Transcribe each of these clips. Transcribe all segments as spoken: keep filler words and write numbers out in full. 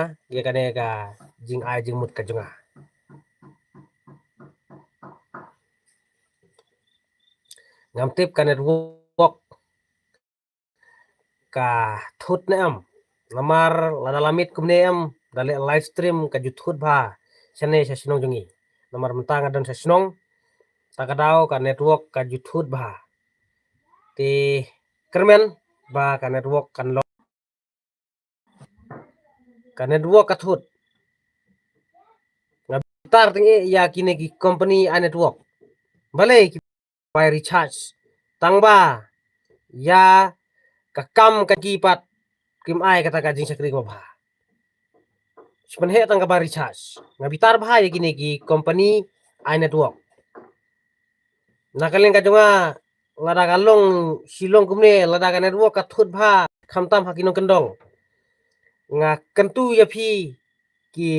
ïa kane ka jingai jingmut ka jong nga. Ngam tip ka network ka thut ne em. Namar lada la miet kumne em, da leh live stream ka ju thut bha shane sha shnong jong ngi. Namar mynta nga don sha shnong, ta ka daw ka network ka ju thut bha. Te kyrmen ba ka network kan long. Ka network ka thut. Nga bitar teng ïa kine ki company ai network. Balei ki bai recharge? Tang ba ïa ka kam ka ki pat kim ai kata ka jingshakri kaba bha. Shu pynheh tang ka bai recharge. Nga bitar bha ïa kine ki company ai network. Na ka liang ka jong nga, lada ka long shilong kumne, lada ka network ka thut bha, khamtam ha ki nongkyndong. Nga kyntu ïa phi ki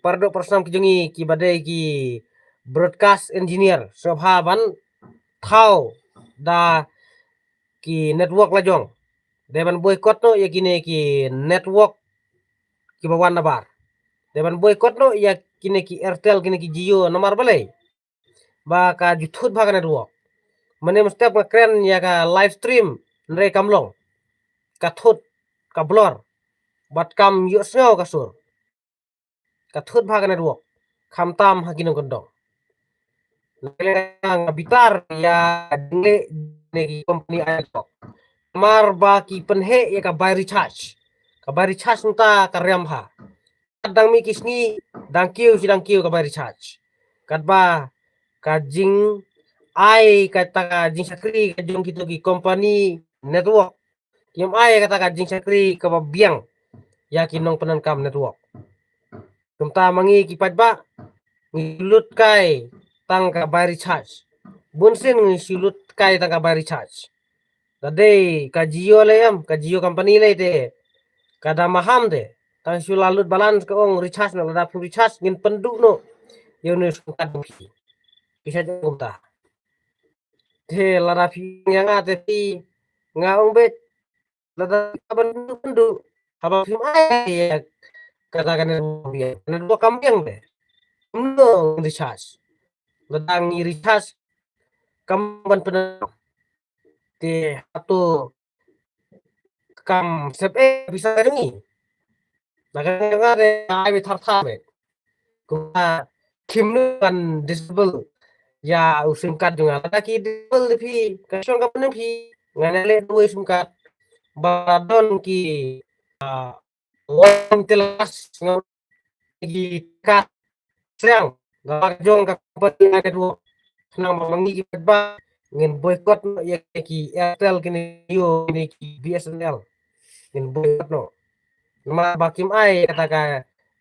paralok parasnam ki jong ngi kiba dei ki broadcast engineer, sngewbha ban thaw da ki network la jong. Dei ban boycott noh ïa kine ki network kiba wan nabar. Dei ban boycott noh ïa kine ki Airtel, kine ki Jio, namar balei? Ba ka ju thut bha ka network. Mynne mynstep nga kren ïa ka live stream, hynrei kam long. Ka thut, ka blur. Bad kam ïohsngew ka sur. Ka thut bha ka network. Khamtam ha ki nongkyndong. Nga bitar ïa jingleh ne ki company ai network. Namar ba ki pynheh ïa ka bai recharge. Ka bai recharge mynta ka riam bha. Dang mih ki sngi, dang kiew shi dang kiew ka bai recharge. Katba ka jingai kata ka jingshakri ka jong kito ki company network, kim ai kata ka jingshakri kaba biang ïa ki nongpyndonkam network. Kumta ma ngi ki paidbah ngi lut kai tang ka bai recharge. Bun sien ngi shu lut kai tang ka bai recharge. Da dei ka Jio lei em, ka Jio company lei te, ka da maham te. Tang shu la lut balance ka ong recharge noh, lada phim recharge ngin pynduh noh ïa une u sim card jong phi. Phi sa jong kumta. Te lada phi ong ïa nga te phi, nga ong beit, lada ka ban pynduh, haba phim ai ïa kata ka network, ka network kam biang te. Kumno ngin recharge? Lada ngi recharge kam ban pynduh. Te hato kam sep eh pisa ka jong ngi? Na ka jong nga te ai beit thar thar beit. Kumta kim nu kan disable ïa u sim card jong nga. Lada ki disable phi, ka shong ka pyndonkam phi, ngan leh duwai sim card. Ba don ki, ah, wan telas nga ki card seng da ka jong ka company network. Khnang ba ma ngi ki paidbah ngin boycott noh ïa ki Airtel, kine Jio, kine ki B S N L. Ngin boycott noh. Namar ba kim ai kata ka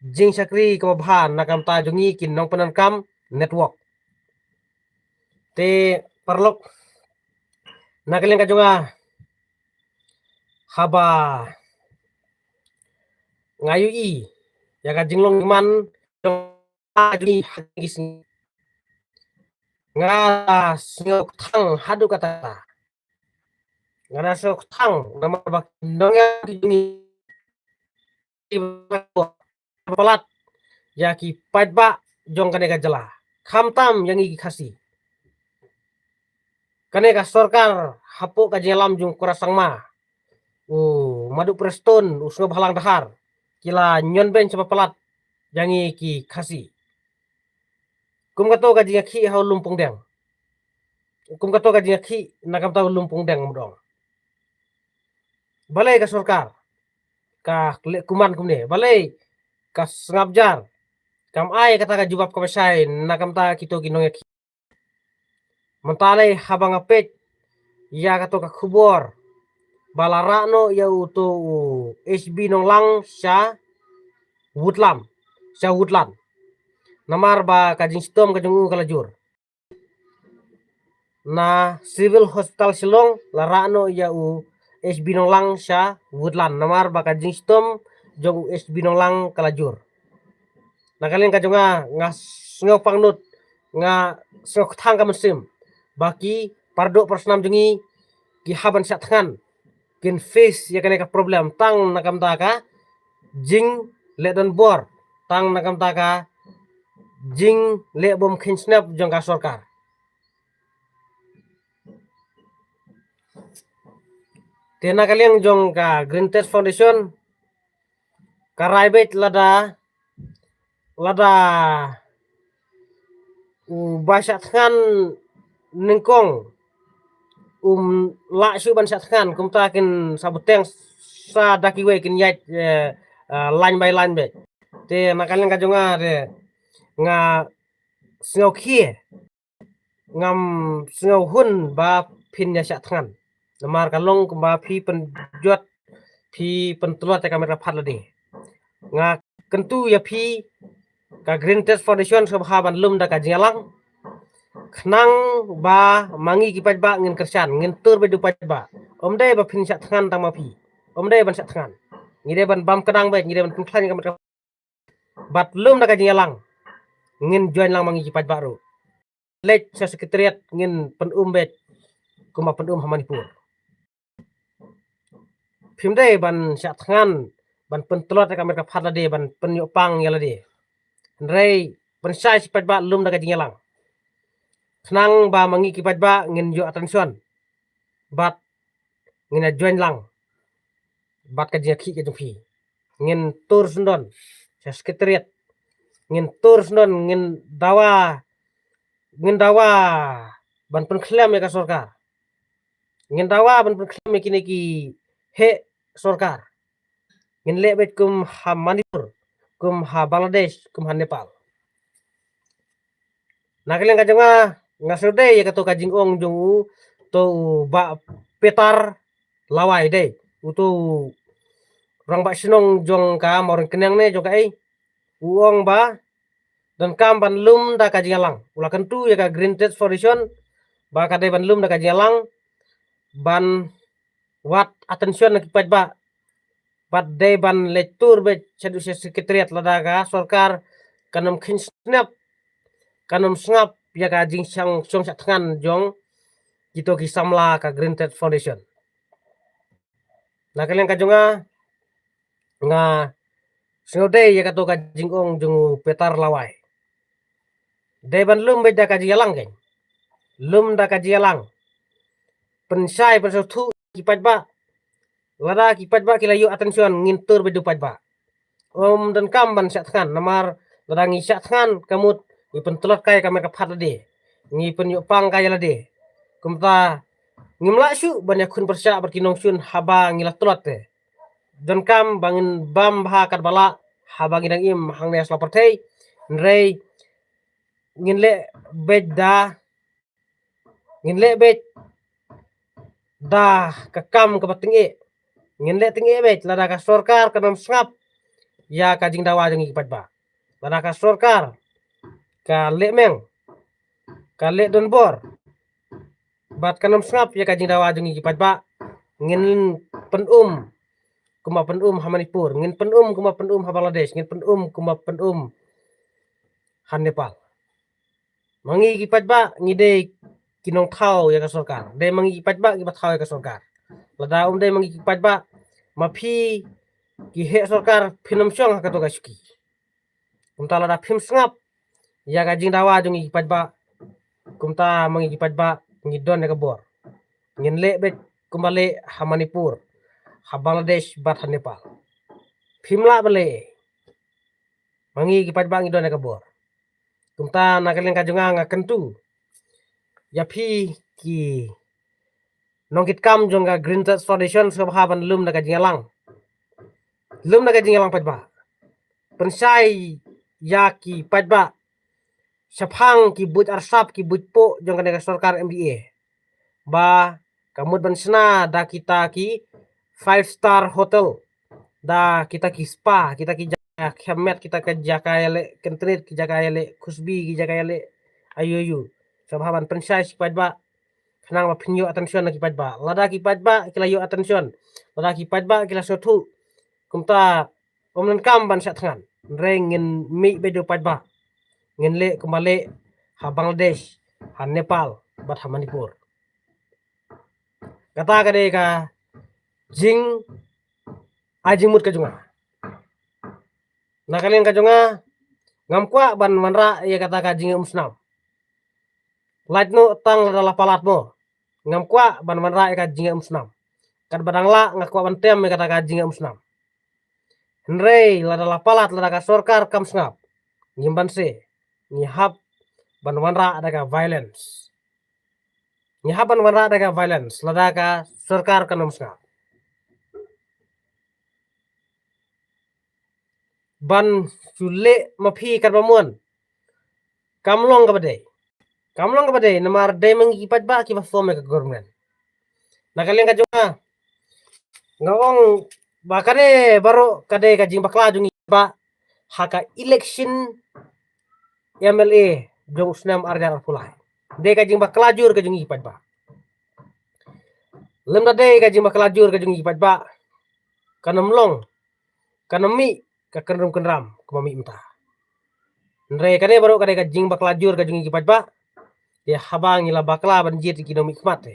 jingshakri kaba bha na ka bynta jong ngi ki nongpyndonkam network. Te paralok, na ka liang ka jong nga, haba nga ïohi ïa ka jinglong jingman jong nga ha kine ki sngi, nga sngew kthang haduh katta. Nga sngew kthang namar ba ki nongïalam ki jong ngi ki palat ïa ki paidbah jong kane ka jylla, khamtam ïa ngi ki Khasi. Kane ka sorkar hapoh ka jingïalam jong u Conrad Sangma, u Maduh Prestone, u Sniawbhalang Dhar, ki la ñion beiñ sha ba palat ïa ngi ki Khasi. Kum kato ka jingïakhih ha u Lum Pungdeng. Kum kato ka jingïakhih na ka bynta u Lum Pungdeng, mut ong. Balei ka sorkar ka leh kuman kumne? Balei ka sngap jar kam ai kata ka jubab kaba shai na ka bynta kito ki nongïakhih? Mynta lei haba nga peit ïa kato ka khubor ba la rah noh ïa uto u H B Nonglang sha Woodland, sha Woodland. Namar ba ka jingshitom ka jong u ka la jur. Na Civil Hospital Shillong la rah noh ïa u H B Nonglang sha Woodland namar ba ka jingshitom jong u H B Nonglang ka la jur. Na ka liang ka jong nga, nga sngew pangnud, nga sngew kthang ka mynsiem ba ki paradoh parasnam jong ngi ki hap ban shah thngan, kin face ïa kane ka problem tang na ka bynta ka jing leh don bor tang na ka bynta ka jingleh bym kheiñ snep jong ka sorkar. Te na ka liang jong ka Green Trade Foundation ka rai beit lada, lada u ba shah thngan nyngkong um lah shuh ban shah thngan, kumta kin sa bteng sa da kiwei kin ïaid, eh, eh, line by line beit. Te na ka liang ka jong nga te nga sngew khie, ngam sngew hun ba phin ïa shah thngan. Namar ka long kumba phi pynjot, phi pyntlot ïa ka met ka phad lade. Nga kyntu ïa phi ka Green Trade Foundation sngewbha ban lum da ka jingïalang, khnang ba ma ngi ki paidbah ngin kyrshan, ngin tur beit da u paidbah. Ym dei ba phin shah thngan tang ma phi. Ym dei ban shah thngan. Ngi dei ban bam kdang beit, ngi dei ban pynkhlaiñ ïa ka met ka, bad lum da ka jingïalang ngin join lang ma ngi ki paidbah ruh. Leit sha secretariat ngin pynum beit kumba pynum ha Manipur. Phim dei ban shah thngan, ban pyntlot ïa ka met ka phad lade, ban pynïoh pang ïa lade. Hynrei pynshai sha ki paidbah, lum da ka jingïalang, khnang ba ma ngi ki paidbah ngin ïoh attention bad ngin ïa join lang bad ka jingïakhih ka jong phi. Ngin tur syndon sha secretariat, ngin tur syndon, ngin dawa, ngin dawa ban pynkhlem ïa ka sorkar. Ngin dawa ban pynkhlem ïa kine ki heh sorkar. Ngin leh beit kum ha Manipur, kum ha Bangladesh, kum ha Nepal. Na ka liang ka jong nga, nga sngewdei ïa kato ka jingong jong uto u Bah Peter Lawai dei, uto u rangbah shnong jong ka Mawryngkneng ne jong ka ei. U ong ba donkam ban lum da ka jingïalang. U la kyntu ïa ka Green Trade Foundation ba ka dei ban lum da ka jingïalang ban wad attention na ki paidbah, bad dei ban leit tur beit shaduh sha secretariat lada ka sorkar kan ym kheiñ snep, kan ym sngap ïa ka jingshong shah thngan jong kito ki samla ka Green Trade Foundation. Na ka liang ka jong nga, nga sngewdei ïa kato ka jingong jong u Peter Lawai. Dei ban lum beit da ka jingïalang kein. Lum da ka jingïalang. Pynshai pynsngewthuh ki paidbah. Lada ki paidbah ki la ïoh attention, ngin tur beit da u paidbah. Ym donkam ban shah thngan, namar lada ngi shah thngan ka mut ngi pyntlot kai ka met ka phad lade, ngi pynïoh pang kai ïa lade. Kumta ngim lah shuh ban ïakhun pyrshah bad ki nongshun haba ngi la tlot te. Donkam ba ngin bam bha katba lah haba ngi dang im hangne ha sla pyrthei. Hynrei ngin leh beit da, ngin leh beit da ka kam kaba tyngeh. Ngin leh tyngeh beit lada ka sorkar kan ym sngap ïa ka jingdawa jong ngi ki paidbah. Lada ka sorkar ka leh meng, ka leh donbor bad kan ym sngap ïa ka jingdawa jong ngi ki paidbah, ngin pynum kumba pynum ha Manipur, ngin pynum kumba pynum ha Bangladesh, ngin pynum kumba pynum ha Nepal. Ma ngi ki paidbah ngi dei ki nongthaw ïa ka sorkar. Dei ma ngi ki paidbah kiba thaw ïa ka sorkar. Lada ym dei ma ngi ki paidbah, ma phi ki heh sorkar phin ym shong ha kato ka shuki. Kumta lada phim sngap ïa ka jingdawa jong ngi ki paidbah, kumta ma ngi ki paidbah ngi don ïa ka bor. Ngin leh beit kumba leh ha Manipur, ha Bangladesh bad ha Nepal. Phim lah ban leh. Ma ngi ki paidbah ngi don ïa ka bor. Kumta na ka liang ka jong nga, nga kyntu ïa phi ki nongkitkam jong ka Green Trade Foundation sngewbha ban lum da ka jingïalang. Lum da ka jingïalang paidbah. Pynshai ïa ki paidbah shaphang ki buit arsap, ki buit poh jong kane ka sorkar M D A. Ba ka mut ban shna da kita ki five star hotel, da kita ki spa, kita ki jaka kham met, kita ki jaka ïaleh kyntrit, ki jaka ïaleh khusbi, ki jaka ïaleh aïu aïu. Sngewbha ban pynshai sha ki paidbah khnang ba phin ïoh attention na ki paidbah. Lada ki paidbah ki la ïoh attention, lada ki paidbah ki la sngewthuh, kumta ym donkam ban shah thngan. Hynrei ngin mih beit da u paidbah. Ngin leh kumba leh ha Bangladesh, ha Nepal bad ha Manipur. Kata ka dei ka jingai jingmut ka jong nga. Na ka liang ka jong nga, ngam kwah ban wanrah ïa kata ka jingïaumsnam. Lait noh tang lada la palat mo. Ngam kwah ban wanrah ïa ka jingïaumsnam. Katba dang lah nga kwah ban tem ïa kata ka jingïaumsnam. Hynrei lada la palat, lada ka sorkar kam sngap, ngim banse, ngi hap ban wanrah da ka violence. Ngi hap ban wanrah da ka violence lada ka sorkar kan ym sngap. Ban shu leh ma phi katba mon, kam long kaba dei. Kam long kaba dei, namar dei ma ngi ki paidbah kiba form ïa ka government. Na ka liang ka jong nga, nga ong ba kane baroh ka dei ka jingbakla jong ngi ba ha ka election M L A jong u snem ar hajar arphew lai. Dei ka jingbakla jur ka jong ngi ki paidbah. Lymda dei ka jingbakla jur ka jong ngi ki paidbah, kan ym long, kan ym mih ka kynrum kynram kumba mih mynta. Hynrei kane baroh ka dei ka jingbakla jur ka jong ngi ki paidbah. Te haba ngi la bakla ban jied ïa ki nongmihkhmat te,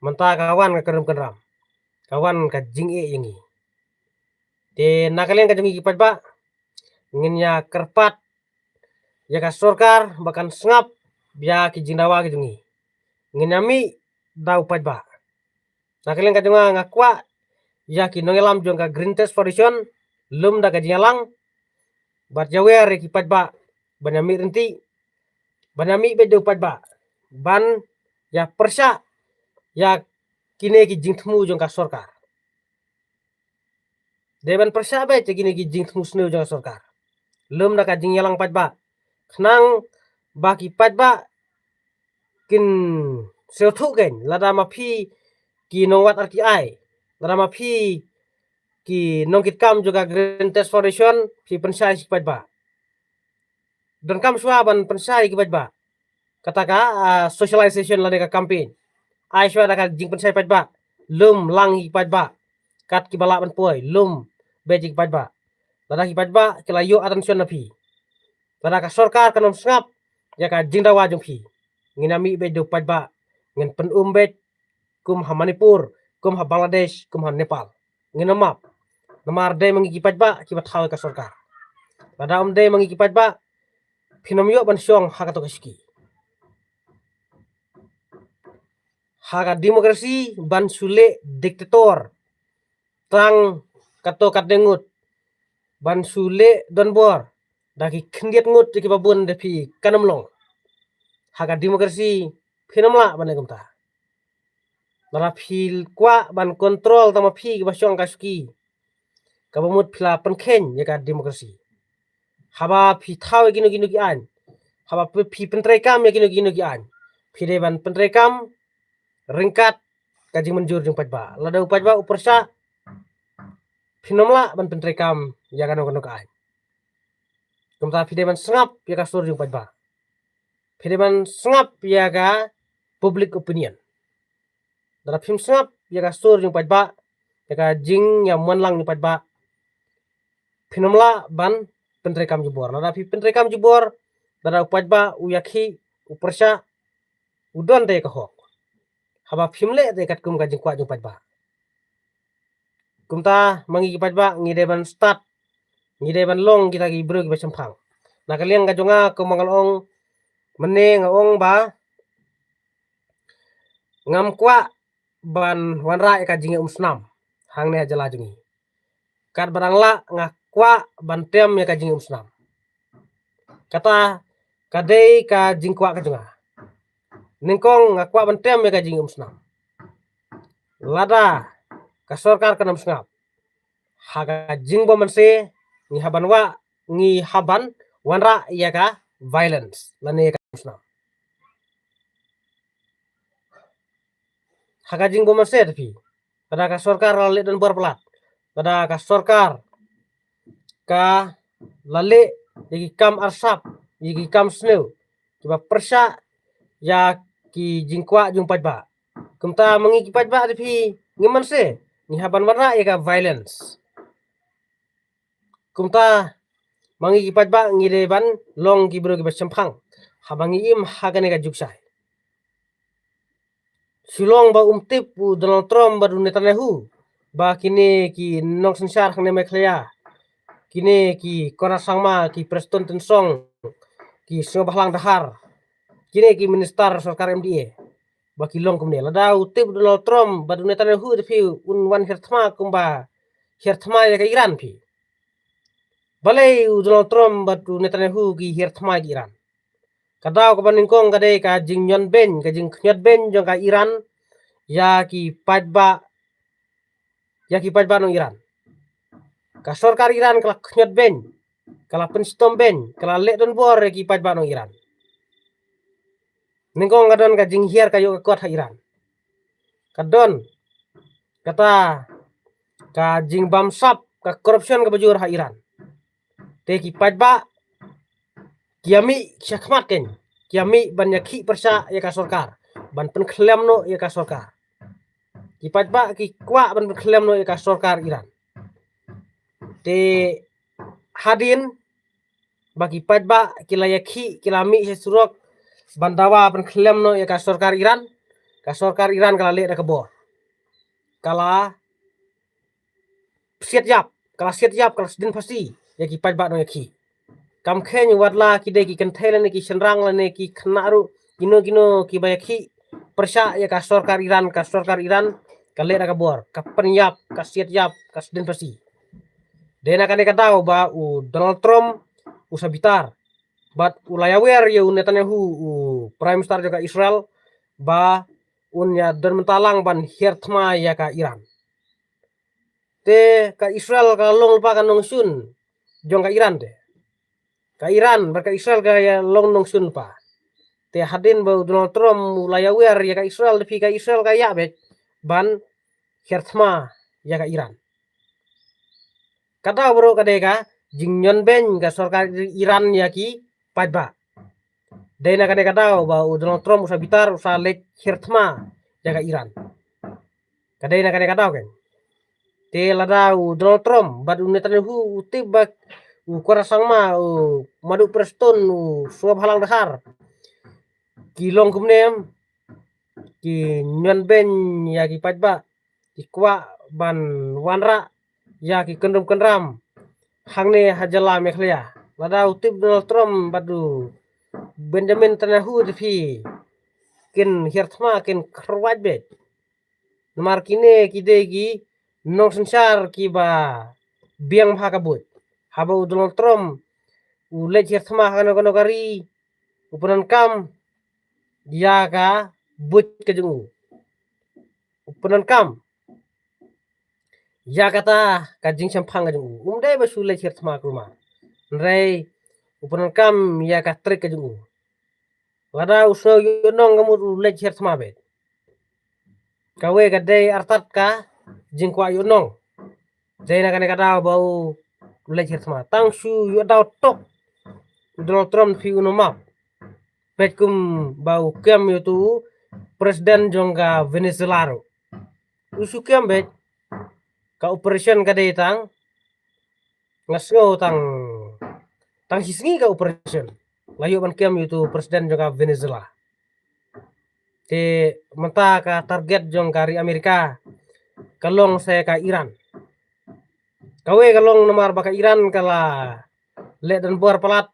mynta ka wan ka kynrum kynram, ka wan ka jingeh ïa ngi. Te na ka liang ka jong ngi ki paidbah, ngin ïa kyrpad ïa ka sorkar ba kan sngap ïa ki jingdawa ki jong ngi. Ngin ïa mih da u paidbah. Na ka liang ka jong nga, nga kwah ïa ki nongïalam jong ka Green Trust Foundation, lymda ka jingïalang, bad ïawer ïa ki paidbah ban ïa mih ryntih, ban ïa mih beit da u paidbah, ban ïa pyrshah ïa kine ki jingthmu jong ka sorkar. Dei ban pyrshah beit ïa kine ki jingthmu sniew jong ka sorkar, lymda ka jingïalang paidbah, khnang ba ki paidbah kin sngewthuh kein lada ma phi ki nongwad R T I, lada ma phi ki nongkitkam jong ka Green Trust Foundation, phi pynshai ïa ki paidbah. Donkam shuwa ban pynshai ïa ki paidbah. Kata ka, ah, socialization lane ka campaign. Ai shuwa da ka jingpynshai paidbah, lum lang ïa ki paidbah. Kat kiba lah ban poi, lum beit ïa ki paidbah. Lada ki paidbah ki la ïoh attention na phi, lada ka sorkar kan ym sngap ïa ka jingdawa jong phi, ngin ïa mih beit da u paidbah, ngin pyn-um beit kum ha Manipur, kum ha Bangladesh, kum ha Nepal. Ngin ym map. Namar dei ma ngi ki paidbah kiba thaw ïa ka sorkar. Lada ym dei ma ngi ki paidbah, phin ym ïoh ban shong ha kato ka shuki. Ha ka democracy ban shu leh dictator tang kato katne ngut, ban shu leh donbor da ki khyndiat ngut ïa kiba bun da phi, kan ym long. Ha ka democracy phin ym lah ban leh kumta. Lada phi kwah ban control tang ma phi kiba shong ka shuki, kaba mut phi la pynkheiñ ïa ka democracy. Haba phi thaw ïa kino kino ki aiñ, haba phi, phi pyntreikam ïa kino kino ki aiñ, phi dei ban pyntreikam ryngkat ka jingmynjur jong u paidbah. Lada u paidbah u pyrshah, phin ym lah ban pyntreikam ïa kano kano ka aiñ. Kumta phi dei ban sngap ïa ka sur jong u paidbah. Phi dei ban sngap ïa ka public opinion. Lada phim sngap ïa ka sur jong u paidbah, ïa ka jingïamanlang jong u paidbah, phin ym lah ban pyntreikam jubor. Lada phi pyntreikam jubor, lada u paidbah u ïakhih, u pyrshah, u don te ka hok. Haba phim leh te katkum ka jingkwah jong u paidbah. Kumta ma ngi ki paidbah ngi dei ban stad, ngi dei ban long kita ki briew kiba shemphang. Na ka liang ka jong nga, kumba nga la ong mynne, nga ong ba ngam kwah ban wanrah ïa ka jingïaumsnam hangne ha jylla jong ngi. Katba dang lah nga kwah ban tem ïa ka jingïaumsnam. Kata ka dei ka jingkwah ka jong nga. Nyngkong nga kwah ban tem ïa ka jingïaumsnam. Lada ka sorkar kan ym sngap, ha ka jingbymmanse ngi hap ban wah, ngi hap ban wanrah ïa ka violence lane ïa ka jingïaumsnam. Ha ka jingbymmanse te phi, lada ka sorkar la leh donbor palat, lada ka sorkar ka la leh ïa ki kam arsap, ïa ki kam sniew kiba pyrshah ïa ki jingkwah jong u paidbah, kumta ma ngi ki paidbah te phi, ngim banse, ngi hap ban wanrah ïa ka violence. Kumta ma ngi ki paidbah ngi dei ban long ki briew kiba shemphang haba ngi im ha kane ka juk shai. Shu long ba um tip u Donald Trump bad u Netanyahu ba kine ki nongsynshar hangne Meghalaya kine ki Conrad Sangma, ki Prestone Tynsong, ki Sniawbhalang Dhar, kine ki minister sorkar M D A, ba ki long kumne. Lada u tip Donald Trump bad u Netanyahu te phi un wan hiar thma kumba hiar thma ïa ka Iran phi. Balei u Donald Trump bad u Netanyahu ki hiar thma ïa ka Iran? Ka daw kaba nyngkong ka dei ka jingñion beiñ, ka jingkhñiot beiñ jong ka Iran ïa ki paidbah, ïa ki paidbah nong Iran. Ka sorkar Iran ka la khñiot beiñ, ka la pynshitom beiñ, ka la leh donbor ïa ki paidbah nong Iran. Nyngkong ka don ka jinghiar ka ïoh ka kot ha Iran. Ka don kata ka jingbamsap, ka corruption kaba jur ha Iran. Te ki paidbah ki ïa mih shakhmat kein, ki ïa mih ban ïa khih pyrshah ïa ka sorkar, ban pynkhlem noh ïa ka sorkar. Ki paidbah ki kwah ban pynkhlem noh ïa ka sorkar Iran. Te hadien ba ki paidbah ki la ïa khih, ki la mih sha surok ban dawa pynkhlem noh ïa ka sorkar Iran, ka sorkar Iran ka la leh da ka bor, ka la siat ïap, ka la siat ïap, ka la sdien phasi ïa ki paidbah nong ïa khih. Kam kheiñ wat la ki dei ki kynthei lane ki shynrang lane ki khynnah ruh, kino kino kiba ïa khih pyrshah ïa ka sorkar Iran, ka sorkar Iran ka leh da ka bor, ka pynïap, ka siat ïap, ka sdien phasi. Dei na kane ka daw ba u Donald Trump u sa bitar bad u la ïawer ïa u Netanyahu, u Prime Minister jong ka Israel, ba un ïa don mynta lang ban hiar thma ïa ka Iran. Te ka Israel ka long lypa ka nongshun jong ka Iran te. Ka Iran bad ka Israel ka ïa long nongshun lypa. Te hadien ba u Donald Trump u la ïawer ïa ka Israel, te phi ka Israel ka ïa beit ban hiar thma ïa ka Iran. Ka daw baroh ka dei ka jingñion beiñ ka sorkar Iran ïa ki paidbah. Dei na kane ka daw ba u Donald Trump u sa bitar, u sa leit hiar thma ïa ka Iran. Ka dei na kane ka daw kein. Te lada u Donald Trump bad u Netanyahu u tip ba u Conrad Sangma, u Madhu Prestone, u Sniawbhalang Dhar ki long kumne, ki ñion beiñ ïa ki paidbah, ki kwah ban wanrah ïa ki kyndrum kyndram hangne ha jylla Meghalaya. Lada u tip Donald Trump bad u Benjamin Netanyahu te phi kin hiar thma, kin kyrwat beit. Namar kine ki dei ki nongsynshar kiba biang bha ka buit. Haba u Donald Trump u leit hiar thma ha kano kano ka ri, u pyndonkam ïa ka buit ka jong u, u pyndonkam ïa kata ka jingshemphang ka jong u. Um dei ba shu leit hiar thma kumba, hynrei u pyndonkam ïa ka trik ka jong u. Lada u sngew ïohnong ka mut u leit hiar thma beit. Kawei ka dei artat ka jingkwah ïohnong. Dei na kane ka daw ba u leit hiar thma. Tang shu ïoh daw tok u Donald Trump phi un ym map. Beit kumba u kem ïa utu u president jong ka Venezuela ruh. U shu kem beit, ka operation ka dei tang, nga sngew tang, tang shi sngi ka operation la ïoh ban kem ïa utu president jong ka Venezuela. Te mynta ka target jong ka ri Amerika ka long sa ka Iran. Kawei ka long namar ba ka Iran ka la leh donbor palat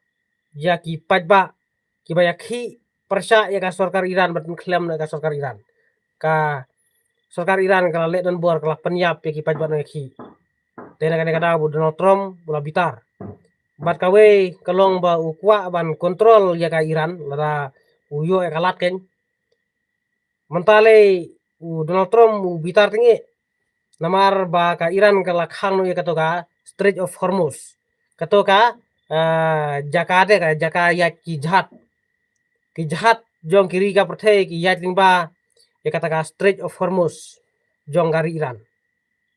ïa ki paidbah kiba ïa khih pyrshah ïa ka sorkar Iran bad pynkhlem noh ïa ka sorkar Iran. Ka sorkar Iran ka la leh donbor, ka la pynïap ïa ki paidbah nong ïa khih. Te na kane ka daw ba u Donald Trump u la bitar. Bad kawei ka long ba u kwah ban kontrol ïa ka Iran lada u ïoh ïa ka lad kein. Mynta lei u Donald Trump u bitar teng eh. Namar ba ka Iran ka la khang noh ïa kato ka Strait of Hormuz. Kato ka, ah, jaka de ka jaka ïaid ki jahaj. Ki jahaj jong ki ri ka pyrthei ki ïaid lyngba ïa kata ka Strait of Hormuz jong ka ri Iran.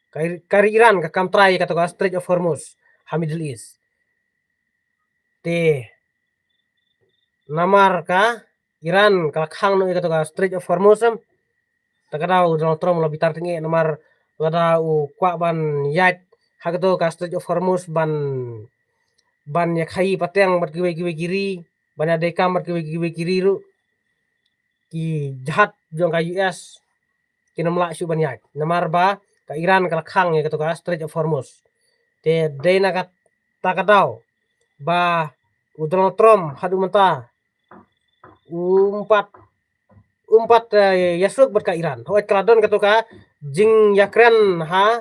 Ka ri, ka ri Iran ka kam trai ïa kato ka Strait of Hormuz ha Middle East. Te namar ka Iran ka la khang noh ïa kato ka Strait of Hormuz em. Ta ka daw u Donald Trump u la bitar teng eh namar lada u kwah ban ïaid ha kato ka Strait of Hormuz ban, ban ïa khaïi pateng bad kiwei kiwei ki ri, ban ïa dei kam bad kiwei kiwei ki ri ruh, ki jahaj jong ka U S kin ym lah shuh ban ïaid. Namar ba ka Iran ka la khang ïa kato ka Strait of Hormuz. Te dei na ka, ta ka daw ba u Donald Trump haduh mynta um pat um pat, eh, ïasuk bad ka Iran. Hooid, ka la don kato ka jingïakren ha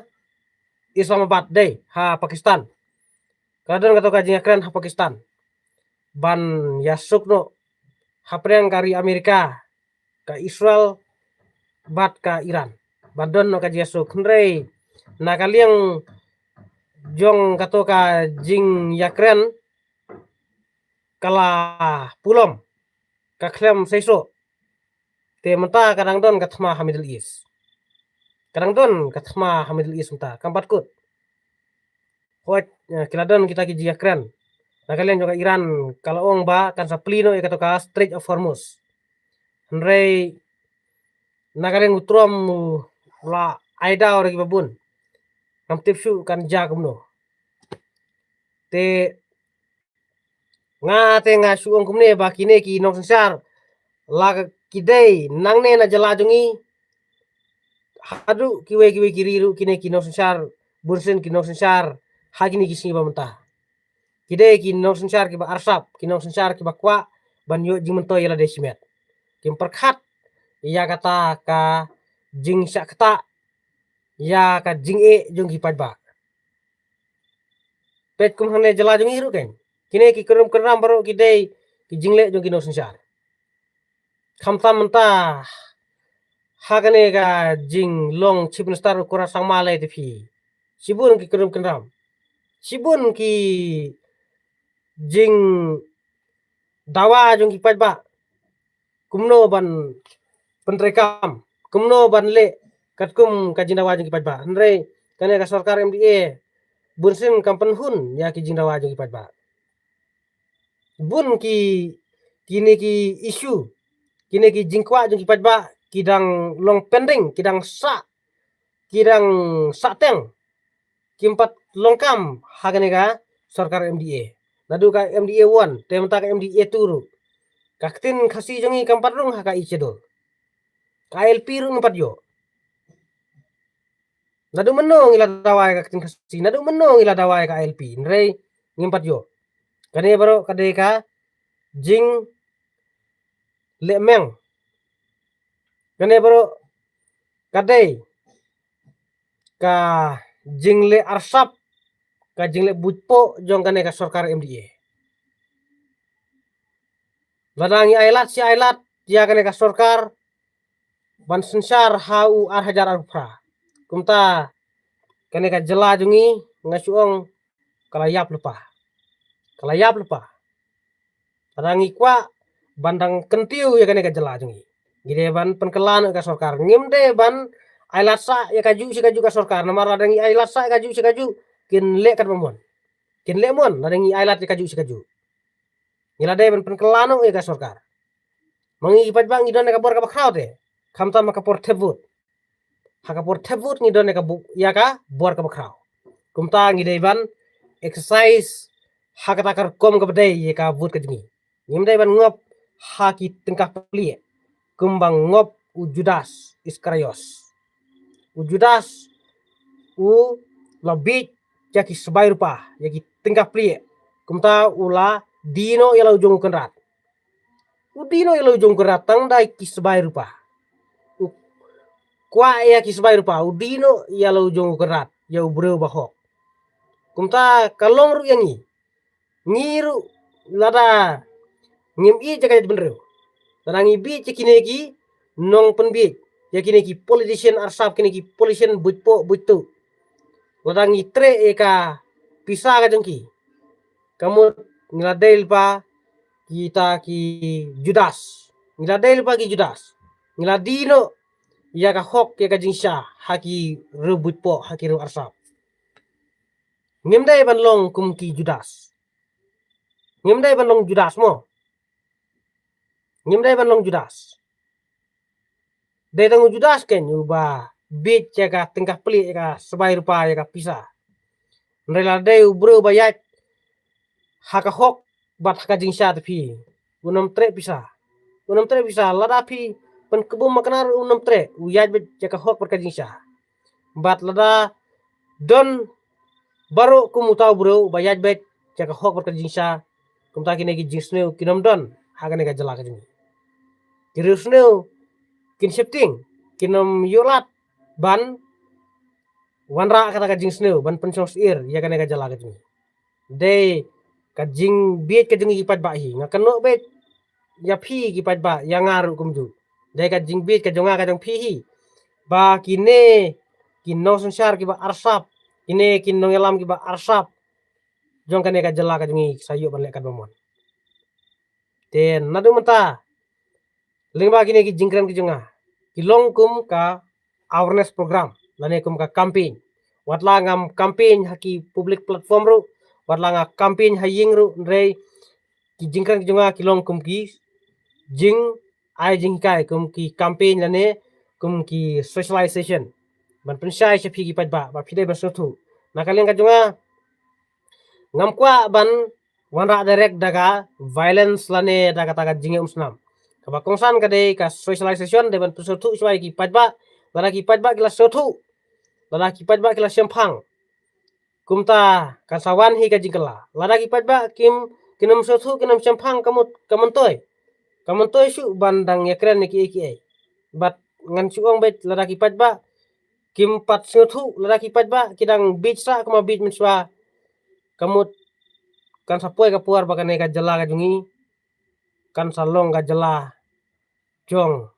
Islamabad, dei ha Pakistan. Ka la don kato ka jingïakren ha Pakistan ban ïasuk noh hapdeng ka ri Amerika, ka Israel bad ka Iran, ban don noh ka jingïasuk. Hynrei na ka liang jong kato ka jingïakren, ka la pulom, ka khlem seisoh. Te mynta ka dang don ka thma ha Middle East. Ka dang don ka thma ha Middle East mynta, kam pat kut. Hooid, eh, ki la don kita ki jingïakren. Na ka liang jong ka Iran, ka la ong ba kan sa plie noh ïa kato ka Strait of Hormuz. Hynrei na ka liang u Trump u la ai daw ruh kiba bun. Ngam tip shuh kan jia kumno. Te nga te nga shu ong kumne ba kine ki nongsynshar, la ki dei nangne na jylla jong ngi haduh kiwei kiwei ki ri ruh, kine ki nongsynshar, bunsien ki nongsynshar ha kine ki sngi ba mynta, ki dei ki nongsynshar kiba arsap, ki nongsynshar kiba kwah ban ïoh jingmyntoi ïa lade shimet. Kim pyrkhat ïa kata ka jingshah ktah ïa ka jingeh jong ki paidbah. Peit kum hangne jylla jong ngi ruh keiñ, kine ki kynrum kynram baroh ki dei ki jingleh jong ki nongsynshar. Khamtam mynta ha kane ka jinglong Chief Minister u Conrad Sangma, lei te phi, shibun ki kynrum kynram, shibun ki jingdawa jong ki paidbah, kumno ban pyntreikam, kumno ban leh katkum ka jingdawa jong ki paidbah. Hynrei kane ka sorkar M D A bunsien kam pynhun ïa ki jingdawa jong ki paidbah. Bun ki, kine ki issue, kine ki jingkwah jong ki paidbah ki dang long pending, ki dang sah, ki dang sah teng. Kim pat long kam ha kane ka sorkar M D A. Naduh ka M D A one te mynta ka M D A two ruh, ka ktien Khasi jong ngi kam pat rung ha ka Eighth Schedule. Ka I L P ruh ngim pat ïoh. Naduh mynno ngi la dawa ïa ka ktien Khasi, naduh mynno ngi la dawa ïa ka I L P, hynrei ngim pat ïoh. Kane baroh ka dei ka jingleh meng. Kane baroh ka dei ka jingleh arsap, ka jingleh buitpoh jong kane ka sorkar M D A. Lada ngi ailad shi ailad ïa kane ka sorkar ban synshar ha u ar hajar arphew phra, kumta kane ka jylla jong ngi, nga shu ong, ka la ïap lypa. Ka la ïap lypa. Lada ngi kwah ban dang kyntiew ïa kane ka jylla jong ngi, ngi dei ban pynkylla noh ïa ka sorkar. Ngim dei ban ailad sah ïa kajuh shi kajuh ka sorkar, namar lada ngi ailad sah ïa kajuh shi kajuh, kin leh katba mon. Kin leh mon lada ngi ailad ïa kajuh shi kajuh. Ngi la dei ban pynkylla noh ïa ka sorkar. Ma ngi ki paidbah ngi don ïa ka bor kaba khraw te, khamtam ha ka por thep vote. Ha ka por thep vote ngi don ïa ka bu-, ïa ka bor kaba khraw. Kumta ngi dei ban exercise ha kata ka rukom kaba dei ïa ka vote ka jong ngi. Ngim dei ban ngop ha ki tyngka plieh kumba ngop u Judas Iskariot. U Judas u la biej ïa ki sbai rupa, ïa ki tyngka plieh. Kumta u la die noh ïa la u jong u kynrad. U die noh ïa la u jong u kynrad tang da ki sbai rupa. U kwah ïa ki sbai rupa, u die noh ïa la u jong u kynrad, ïa u briew ba hok. Kumta ka long ruh ïa ngi. Ngi ruh lada ngim ïeit ïa ka jaitbynriew, lada ngi biej ïa kine ki nongpynbiej, ïa kine ki politician arsap, kine ki politician buitpoh buittuh, lada ngi treh ïa ka pisa ka jong ki, ka mut ngi la dei lypa kita ki Judas. Ngi la dei lypa ki Judas. Ngi la die noh ïa ka hok, ïa ka jingshisha ha ki riew buitpoh, ha ki riew arsap. Ngim dei ban long kum ki Judas. Ngim dei ban long Judas mo. Ngim dei ban long Judas. Dei tang u Judas keiñ uba biej ïa ka tyngka plieh, ïa ka sbai rupa, ïa ka pisa. Hynrei lada dei u briew ba ïaid ha ka hok bad ha ka jingshisha te phi, un ym treh pisa. Un ym treh pisa, lada phi pynkbum ma Knar un ym treh, u ïaid beit ïa ka hok bad ka jingshisha. Bad lada don baroh kum uta u briew ba ïaid beit ïa ka hok bad ka jingshisha, kumta kine ki jingsniew kin ym don ha kane ka jylla ka jong ngi. Ki riewsniew kin sheptieng, kin ym ïoh lad ban wanrah kata ka jingsniew ban pynshong syier ïa kane ka jylla ka jong ngi. Dei ka jingbieit ka jong ngi ki paidbah hi, nga kynnoh beit ïa phi ki paidbah, ïa nga ruh kumjuh. Dei ka jingbieit ka jong nga ka jong phi hi, ba kine ki nongsynshar kiba arsap, kine ki nongïalam kiba arsap jong kane ka jylla ka jong ngi sa ïoh ban leh katba mon. Te naduh mynta lyngba kine ki jingkren ki jong nga, ki long kum ka awareness program lane kum ka campaign. Wat la ngam campaign ha ki public platform ruh, wat la nga campaign ha ïing ruh, hynrei ki jingkren ki jong nga ki long kum ki jingai jinghikai, kum ki campaign lane kum ki socialization ban pynshai sha phi ki paidbah ba phi dei ban sngewthuh. Na ka liang ka jong nga, ngam kwah ban wanrah direct da ka violence lane da kata ka jingeh umsnam. Kaba kongsan ka dei ka socialization, dei ban pynsngewthuh shuwa ïa ki paidbah. Lada ki paidbah ki la sngewthuh, lada ki paidbah ki la shemphang, kumta kan sa wan hi ka jingkylla. Lada ki paidbah kim, kin ym sngewthuh, kin ym shemphang, ka mut, ka myntoi, ka myntoi shuh ban dang ïakren ïa kiei kiei. Bad ngan shu ong beit, lada ki paidbah kim pat sngewthuh, lada ki paidbah ki dang bieit sah kumba bieit mynshuwa, ka mut kan sa poi ka por ba kane ka jylla ka jong ngi kan sa long ka jylla jong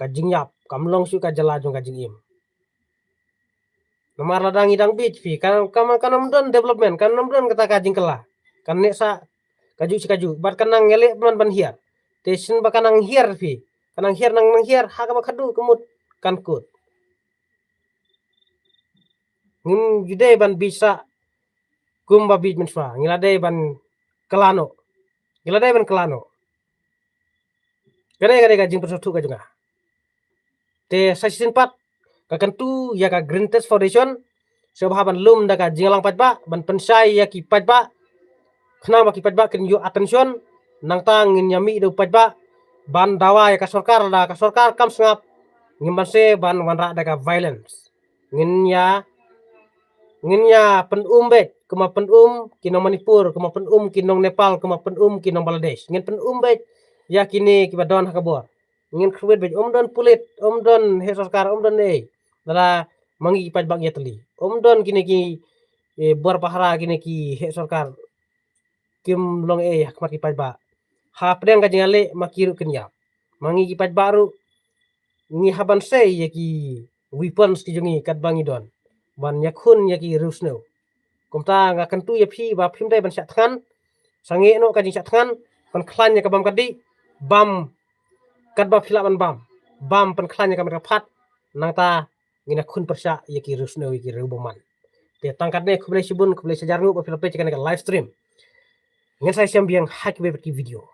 ka jingïap, kam long shuh ka jylla jong ka jingim. Namar lada ngi dang bieit phi, kan, kan, kan ym don development, kan ym don kata ka jingkylla. Kan neh sah kajuh shi kajuh, bad kan nang ïaleh ban, ban hiar. Te shisien ba kan nang hiar phi, kan nang hiar, nang, nang hiar ha kaba khadduh, ka mut kan kut. Ngim ju dei ban bieit sah kumba bieit mynshuwa, ngi la dei ban kylla noh, ngi la dei ban kylla noh. Kane, kane ka jingpynsngewthuh ka jong nga. Te sa shisien pat, ka kyntu ïa ka Green Touch Foundation, sngewbha ban lum da ka jingïalang paidbah, ban pynshai ïa ki paidbah, khnang ba ki paidbah kin ïoh attention. Nangta ngin ïa mih da u paidbah ban dawa ïa ka sorkar, lada ka sorkar kam sngap, ngim banse ban wanrah da ka violence. Ngin ïa, ngin ïa pynum beit kumba pynum ki nong Manipur, kumba pynum ki nong Nepal, kumba pynum ki nong Bangladesh. Ngin pynum beit ïa kine kiba don ha ka bor. Ngin khruit beit, ym don pulit, ym don heh sorkar, ym don ei. Lada ma ngi ki paidbah ngi ïatylli, ym don kine ki, eh, bor pahara, kine ki heh sorkar kim long ei ha khmat ki paidbah. Hapdeng ka jingïaleh ma ki ruh kin ïap. Ma ngi ki paidbah ruh ngi hap ban sei ïa ki weapons ki jong ngi katba ngi don ban ïakhun ïa ki riewsniew. Kumta nga kyntu ïa phi ba phim dei ban shah thngan, sangeh noh ka jingshah thngan, pynkhlaiñ ïa ka bam ka dih, bam katba phi lah ban bam, bam pynkhlaiñ ïa ka met ka phad, nangta ngin ïakhun pyrshah ïa ki riewsniew, ïa ki riewbymman. Te tang katne, khublei shibun, khublei shihajar nguh ba phi la peit ïa kane ka live stream. Ngin sa ïashem biang ha kiwei pat ki video.